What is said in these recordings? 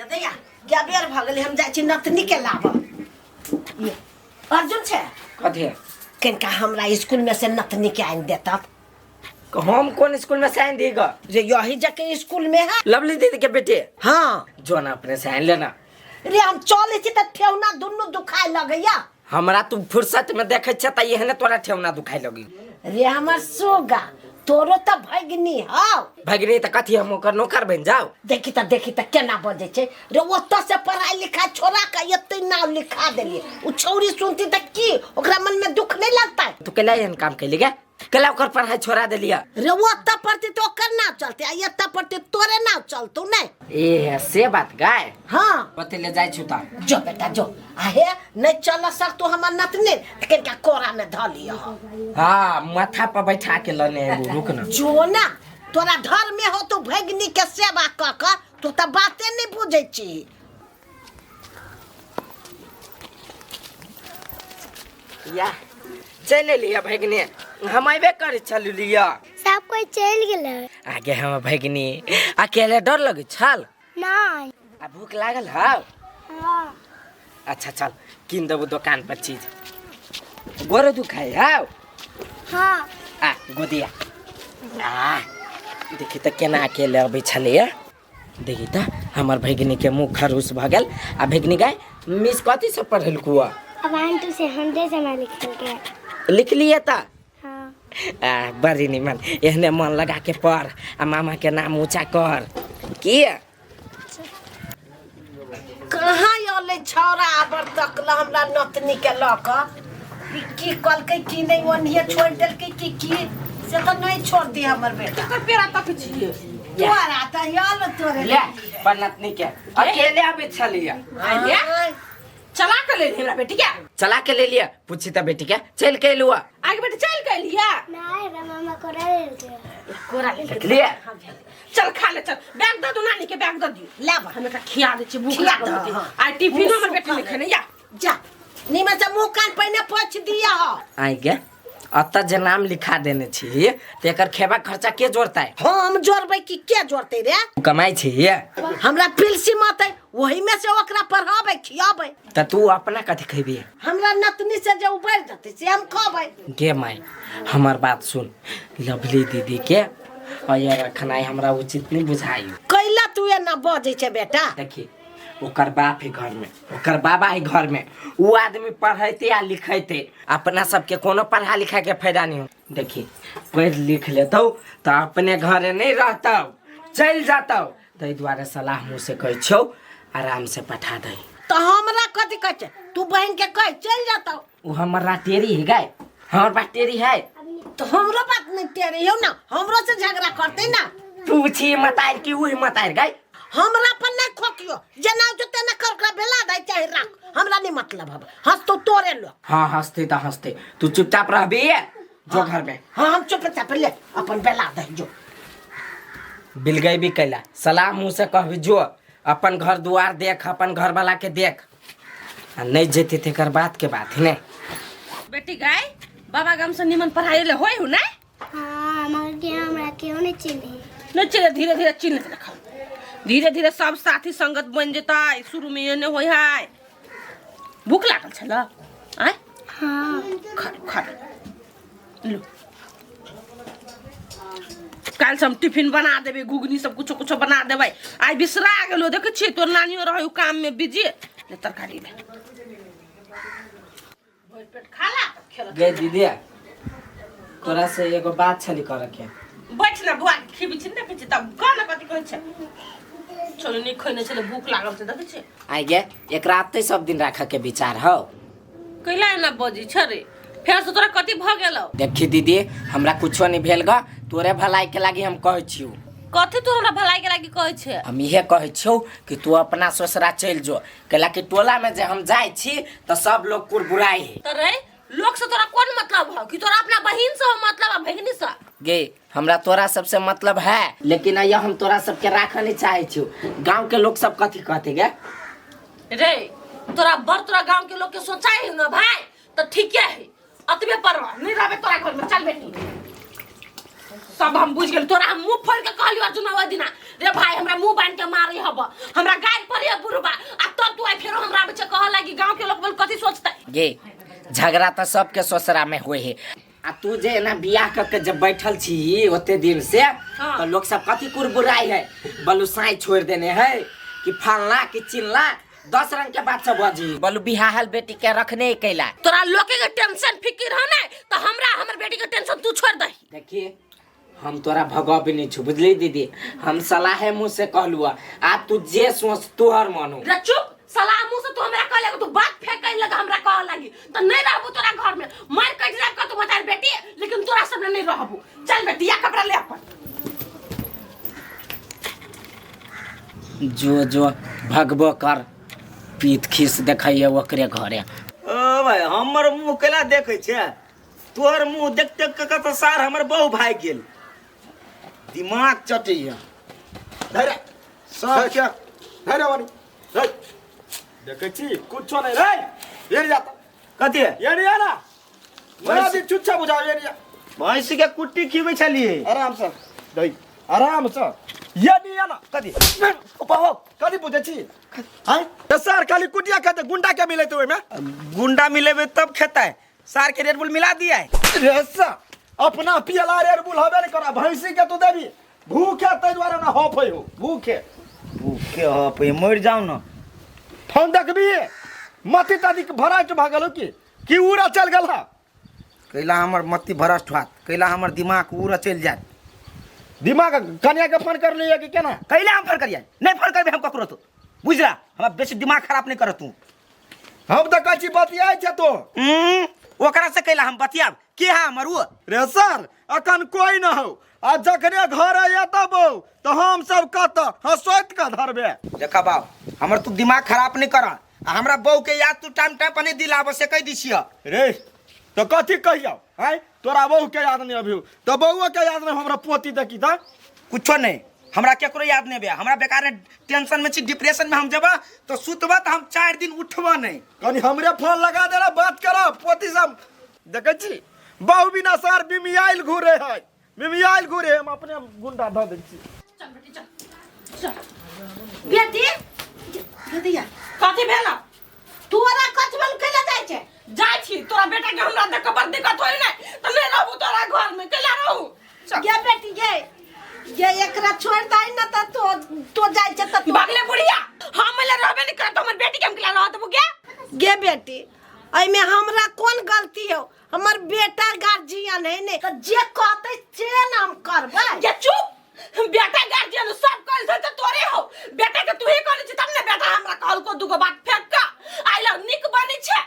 दैया क्या बेर भऽ गेलै हम जाइ छी नतनी के लाबऽ ये, अर्जुन छै कथी कनिका हमरा स्कूल में से नतनी के आनि देता हम कोन स्कूल में साइन दी ग रे यही जके स्कूल में है लवली दीदी के बेटे हाँ जो ना अपने साइन लेना रे हम चलै छी तऽ ठेहुना दुनू दुखाय लगैया हमरा तू फुर्सत में देखे छ त एहने तोरा ठेहुना दुखाय लगी रे हमर सुगा तोरो तऽ भगिनी हौ भगिनी त कथी हम ओकर नौकर बन जाओ देखी तऽ केना बजै छै रे ओतऽ से पढ़ाई लिखाई छोड़ा के एते नाम लिखा देलियै उ छौरी सुनती तऽ की ओकरा मन में दुख नहीं लगता तू केला एहन काम कैली गे केला ओकर पढ़ाई छोड़ा देलिया रे ओतऽ पढ़ती तऽ ओकर नाम चलते आ एतऽ पढ़ती तोरे नाम चलतौ नहीं ए से बात गाय हाँ ओते ले जाइ छु त जो बेटा जो आ हे नहीं चल सर तू हमर नतने तऽ कनिका कोरा में धऽ लिअ हाँ माथा पर बैठा के लने एबो रुक ना जो ना तोरा घर में हो तो भगिनी के सेवा कऽ कऽ तू तऽ बाते नहीं बुझै छी या चलि एलियै भगिनी हम अयबे करै छलियै सब कोई चलि गेलै आगे हम भगिनी अकेले डर लगै छल नहि आ भूख लागल हौ हँ अच्छा चल किन देबो दोकान पर चीज गोरो दुखाइ हौ हँ आ गोदिया आ देखी तऽ केना अकेले अबै छलैया देखी तऽ हमर भगिनीके मुँह खरूस भऽ गेल आ भगिनी गाय मिस कथी सब पढ़ेलकू अब आंटू से हमरे से ना लिखलकै लिखलियै तऽ हाँ आ बड़ी निमन एहने मन लगा के पढ़ आ मामा के नाम ऊँचा कर की कहाँ अलै छौड़ा आबर तक ल हमरा नतनी के लऽ कऽ ई की कहलकै की नहि ओन्हिए छोड़ि देलकै की की से तऽ नहि छोड़ दी हमर बेटा ककर पेड़ा तक छियै तोरा तऽ आयल तोरे ले पन्नतनी के अकेले आबै छलियै आइले चला के ले हमरा बेटी के चला के ले लिया पूछी त बेटी के चल के एलुआ आगे बेटी चल के लिया नहीं रे मामा कोरा लेलकै कोरा ले देखलियै चल खा ले चल बैग दऽ दू नानी के बैग दऽ दियौ ले हम एकरा खिया दै छियै भूख खिया लागल दऽ, होतै हाँ। आइ टिफिन हमर बेटी नहि खेने या जा नीमन से मुँह कान पहिने पोछि दिया हो आइ गे अतऽ जे नाम लिखा देने छी तऽ एकर खेबा खर्चा के जोड़तै हम जोड़बै कि के जोड़तै रे तू कमाइ छी हमरा पिलसी मत है वही में से ओकरा पढ़ाबै खियाबै तऽ तू अपना कथी खेबी हमरा नतनी से जे उबरि जेतै से हम खबै गे माय हमर बात सुन लवली दीदी के और रखनाइ हमरा उचित नहीं बुझाई कैला तू एना बजै छै बेटा देखी ओकर बाप है घर में ओकर बाबा है घर में वो आदमी पढ़ैते आ लिखैते अपना सबके कोनो पढ़ा लिखा के फायदा नहीं हो देखी पढ़ लिख लेतौ तो अपने घरे नहीं रहतौ चल जातौ ताहि दुआरे सलाह मुँह से कहै छौ आराम से पठा दही तऽ हमरा कथी कहै छै तू बहिन के कह चलि जेतौ ओ हमर राटेरी है गाय हमर बाटेरी है तऽ हमरो बात नहि टेरे हौ ना हमरो से झगड़ा करतै ना तू छी मतार की वही मतार गाय हमरा पर नहीं खोकियो जेना जो तेना कर ओकरा भेला दै चाहे राख हमरा नहीं मतलब हब हंसतो तोरे लो हाँ हंसते तो हंसते तू चुपचाप रहबी जो घर में हाँ हम चुपचाप ले अपन बेला दै जो बिलगई भी कैला सलाह मुँह से कहबी जो अपन घर दुआर देख अपन घर वाला के देख आ नहीं जेते तेकर बात के बात है ने बेटी गाय बाबा गाम से निमन पढ़ाई ले होय हु ना हाँ मगर के हमरा केओ नहीं चिन्हे नहीं चिन्हे धीरे धीरे चिन्ह रखा धीरे धीरे सब साथी संगत बन जेतै शुरू में एने होय है भूख लागल छल आय हाँ खा खा लो काल्हि से हम टिफिन बना देबै घुघनी सब कुछो कुछो बना देबै आइ बिसरा गेलो देखै छियै तोर नानियो रहै काम में बिजी ले तरकारी ले भरि पेट खा ला तब खेल गे दीदी तोरा से एगो बात छली करे के बैठ ना बुआ खिबी छी ने देखै छी तब कह ना कथी कहै छै चलू नहि खैने छलै भूख लागल छै देखै छी आइ गे एकरा आते सब दिन राखे के विचार हौ कैला एना बजै छ रे फेर से तोरा कथी भऽ गेलौ देखी दीदी हमरा कुछो नहीं भेल ग तोरे भलाई के लागी हम कहै छियौ कथी तू हमरा भलाई के लागी कहै छै हम इहे कहै छियौ कि तू अपना ससुरा चलि जो कैला कि टोला में जे हम जाइ छी तऽ सब लोग कुरबुराइ है तऽ रे लोक से तोरा कोन मतलब हौ कि तोरा अपना बहिन से हो मतलब आ भगिनी से गे हमरा तोरा सबसे मतलब है लेकिन अइया हम तोरा सबके राखऽ नहीं चाहै छियौ गाँव के लोग सब कथी कहते गे रे तोरा बड़ तोरा गांव के लोग के सोचाई है ना भाई तो ठीके है अतबे पर रह, नहीं रहबे तोरा घर में चल बेटी सब हम बुझ गेल तोरा हम मुंह फोड़ के कहलियो अर्जुन ओहि दिना रे भाई हमरा मुंह बांध के मारी हब हमरा गारि पड़े कह लागी गांव के लोग बोल कथी सोचतै। गे झगड़ा तऽ सबके ससुरा में होय है आ तू जे एना बियाह कऽ के जब बैठल छी ओते दिन से हाँ। तऽ लोग सब कथी कुरबुराइ है बलू साई छोड़ देने है कि फलना कि चिल्ला 10 रंग के बात सब बजी बलू बिहाहल बेटी के रखने ही कैला। तोरा लोके के टेंशन फिकिर हो ने तो हमरा हमर बेटी के टेंशन तू छोड़ दही। देखिए हम तोरा भगव नहीं छु बुझली दीदी, हम सलाहे मुँह से कहलू आ तू जे सोच तोहर मन हो। रे चुप, सलाह मुँह से तू हमरा कह लगे, तू बात फेंक लगे हमरा कह लगी तो नहीं रहबू तोरा घर में, मार कट जाब का तू बता बेटी, लेकिन तोरा सब नहीं रहबू। चल बेटी या कपड़ा ले अपन। जो जो भगबो कर पीत खीस देखैये ओकरे घरे। ओ भाई हमर मुँह केला देखै छे, तोहर मुँह देख देख के तऽ सार हमर बहु भागि गेल, दिमाग चटैया। धैर्य सब धैर्य बनी रे देखै छी कुछो नहीं रे ये जाता कथी है ये नहीं आना बड़ा दिन चुच्चा बुझाओ ये नहीं। भैंस के कुट्टी खिबै छलिए। आराम से दई आराम से ये नहीं आना कथी ओ कथी बुझै छी हां त सर खाली कुटिया खेते गुंडा के मिले तो ओइमे गुंडा मिलेबे तब खेतै, सार के रेड बुल मिला दिया है। रे सा अपना पियला रेड बुल हबे नहीं करा, भैंसी के तू देबी भूखे तै द्वारा ना हफै हो, भूखे भूखे हफै मर जाऊ ना। फोन देखबी मती तादी के भराट भागल की उड़ा चल गेल हा। कैला हमर मती भ्रष्ट होत, कैला हमर दिमाग उड़ा चल जात। दिमाग कन्या के फोन कर लिया कि केना? कैला हम फोन करिया नहीं, फोन करबे हम ककरो तो बुझला, हमरा बेसी दिमाग खराब नहीं कर तू। हम त कहै छी बतियाइ छै तो ओकरा से कैला हम बतियाब के हा हमर उ? रे सर अखन कोई न हो आ जखने घर अयतब तो हम सब कत हंसैत के धरबे। देखा बाब हमर तू दिमाग खराब नहीं कर आ हमरा बहू के याद तू टाइम टाइम पर नहीं दिलाब से कह दी छिय। रे तो कथी कहियो आय तोरा बहू के याद नहीं अभी तो बहू के याद नहीं हमरा पोती देखी त कुछो नहीं, हमरा केकरो याद नहीं बे, हमरा बेकार टेंशन में छी डिप्रेशन में हम जबा तो सुतबा तो हम 4 दिन उठबा नहीं। कनी हमरे फोन लगा देला बात करा पोती सब देखै छी बहु बिना सर बिमियाइल घूरे है, बिमियाइल घूरे हम अपने गुंडा ध दै छी। चल बेटी चल चल बेटी दीदिया कथी भेल तोरा कथी भेल कैला जाइ छै? जाइ छी तोरा बेटा के हमरा देख बड़ दिक्कत होई नै त नहीं रहबू तोरा घर में कैला रहू। गे बेटी गे ये एकरा छोड़ दई ना त तो जाइ छै त भागले बुढ़िया हम ले रहबे नहीं करत हमर बेटी के हम कैला रह देबू। गे गे बेटी एमे हमरा कोन गलती हो, हमर बेटा गार्जियन है ने त जे कहतै से ना हम करबै। गे चुप, बेटा गार्जियन सब कहल छै त तोरे हो, बेटा के तू ही कहले छी तब ने बेटा हमरा कहल को दुगो बात फेंक के आइला निक बनी छै।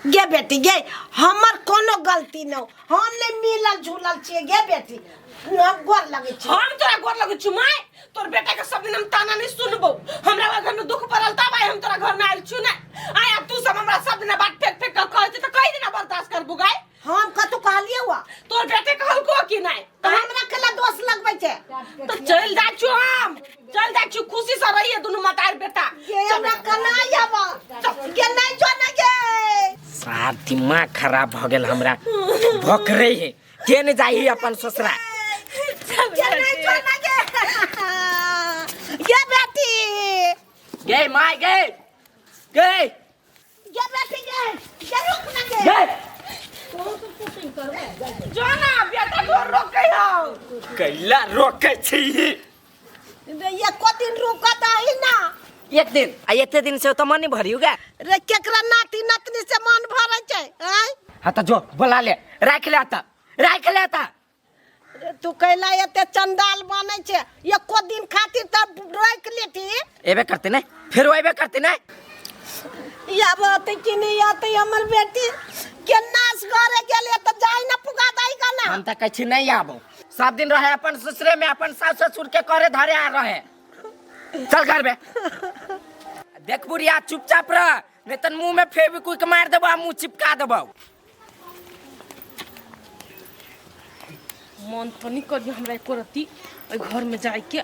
गे बेटी गे हमर कोनो गलती न, हम नहीं मिलल झूलल छियै। गे बेटी हम गोर लगै छी। हम तोरा गोर लगै छी my, तोर बेटा के सब दिन हम ताना नहीं सुनबो, हमरा घर में दुख पड़ल तब आइ हम तोरा घर में आइल छु ने आइ अब तू सब हमरा सब दिन बात फेंक फेंक के कहै छी त कई दिन बर्दाश्त करबू गाय। हम कतौ कहलियै हुआ तोर बेटे कहल को कि नहीं त हमरा केला दोष लगबै छै? त चल जा छु हम चल जा छु खुशी से रहिए दुनू मतार बेटा। गे हमरा कना आब गे नहीं जो ना गे सार दिमाग खराब भ गेल हमरा भोकरे है के नहीं जाही अपन ससुरा। गे नहीं जो ना गे गे बेटी गे my गे गे गे बेटी गे गे रुक ना गे गे जो ना बेटा घर रोके हो कैला रोके छी एको दिन रुकत आई ना एक दिन आ एते दिन से तो मन नहीं भरियो गा रे केकरा नाती नतनी से मन भरै छै आय? हाँ तो जो बोला ले राख ले आता राख ले आता। रे तू कैला एते चंडाल बनै छै, एको दिन खातिर त रोक लेती। एबे करते नहीं फिर एबे करते नहीं आब अतै कि नहीं अतै हमर बेटी के नाश घरे गेले त जाय ना पुगा दाई का ना। हम त कहै छी नहीं आबो, सब दिन रहे अपन ससुरे में अपन सास ससुर के करे धरे आ रहे। चल घर में देख बुढ़िया चुपचाप रह नहीं तो मुंह में फेविक्विक मार देबो आ मुंह चिपका देबो। मन तो नहीं करियो हमरा एको रत्ती ओहि घर में जाय के,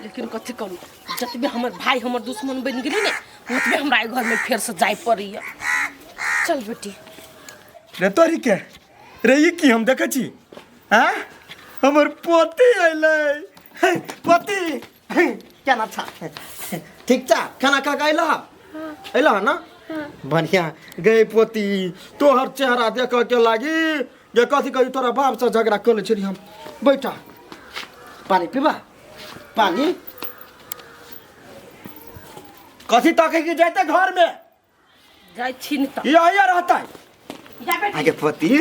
लेकिन कथी करू जतबे हमर भाई हमर दुश्मन बनि गेली ने ओतबे हमरा एहि घर में फेर से जाय पड़ैया। चल बेटी। रे तोरी के रे ई की हम देखै छी हैं हमर पोती अइलै। पोती केना छा? ठीक छा? खाना खा के अइलह? अइलह ना? बढ़िया गई पोती तोहर चेहरा देख के लागी जे कथी कही तोरा बाप से झगड़ा कर ले छली हम। बैठा, पानी पीबा? पानी कथी तके की जाते घर में? जाइ छी ने तऽ। ये रहता है। जा बेटी। आगे पोती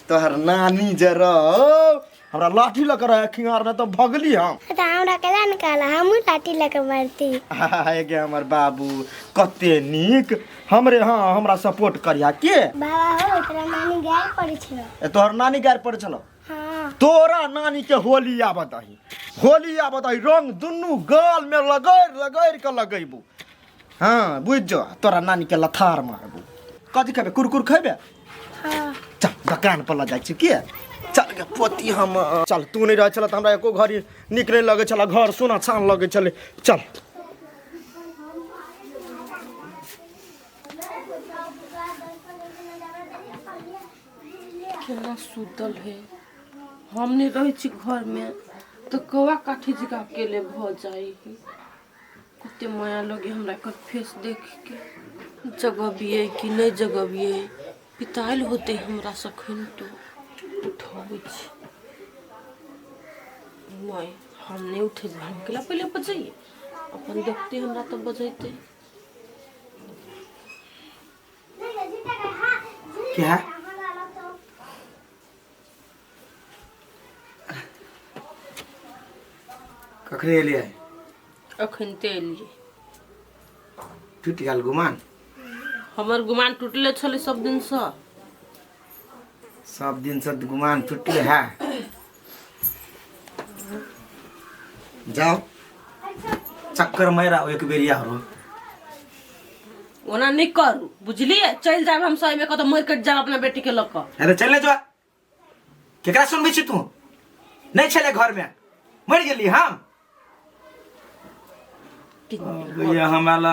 तोहर नानी जे रहो हमरा लाठी लग रहे खिंगार ने तो भगली हम। तो हमरा केला निकाला, हमहूँ लाठी लऽ कऽ मारती। आगे हमर बाबू कते नीक हमरे, हाँ हमरा सपोर्ट करिया के। बाबा हो, तोरा नानी गाय पड़ै छलो। ए, तोहर नानी गाय पड़ै छलो? हाँ। तोरा नानी के होली आबत ही, होली आबत ही, रंग दुनू गाल में लगैर लगैर के लगैबू। हाँ बुझ जो, तोरा नानी के लथार मारबू। कथी खेबे? कुरकुर खेबे? हाँ। चल दुकान पर ल जाइ छी के। चल गे पोती हम, चल तू नहीं रह छल त हमरा एको घड़ी नीक नहीं लगै छल, घर सोना छान लगै छलै। चल केना सुतल है, हम नहीं रहै छी घर में तऽ कौआ काठी जकाँ अकेले भऽ जाइ है। कते माया लगे हमरा एकर फेस देख के। जगबियै कि नहीं जगबियै, पितायल होते हमरा सखन तो उठबै छी। नहीं हम नहीं उठेबै, हम केला पहिले बजैयै, अपन देखते हमरा तऽ बजैते। क्या कखने एलियै? अखन ते एलियै। टूटि गेल गुमान? हमर गुमान टूटले छलै सब दिनसँ। सब दिनसँ गुमान टूटले है। जाओ चक्कर मारा एक बेरिया हो। ओना नहीं करू बुझलियै, चलि जायब हम सही में कतौ मरि कटि जायब अपना बेटी के लऽ कऽ। अरे चल जो, केकरा सुनबै छी तू? नहीं छले घर में, मरि गेली हम। भैया हमरा ला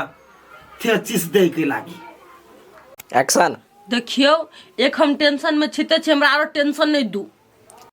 थेचिस दै के लागी। एक्शन। देखियौ एक हम टेंशन में छिते छी, हमरा आरो टेंशन नहीं दू।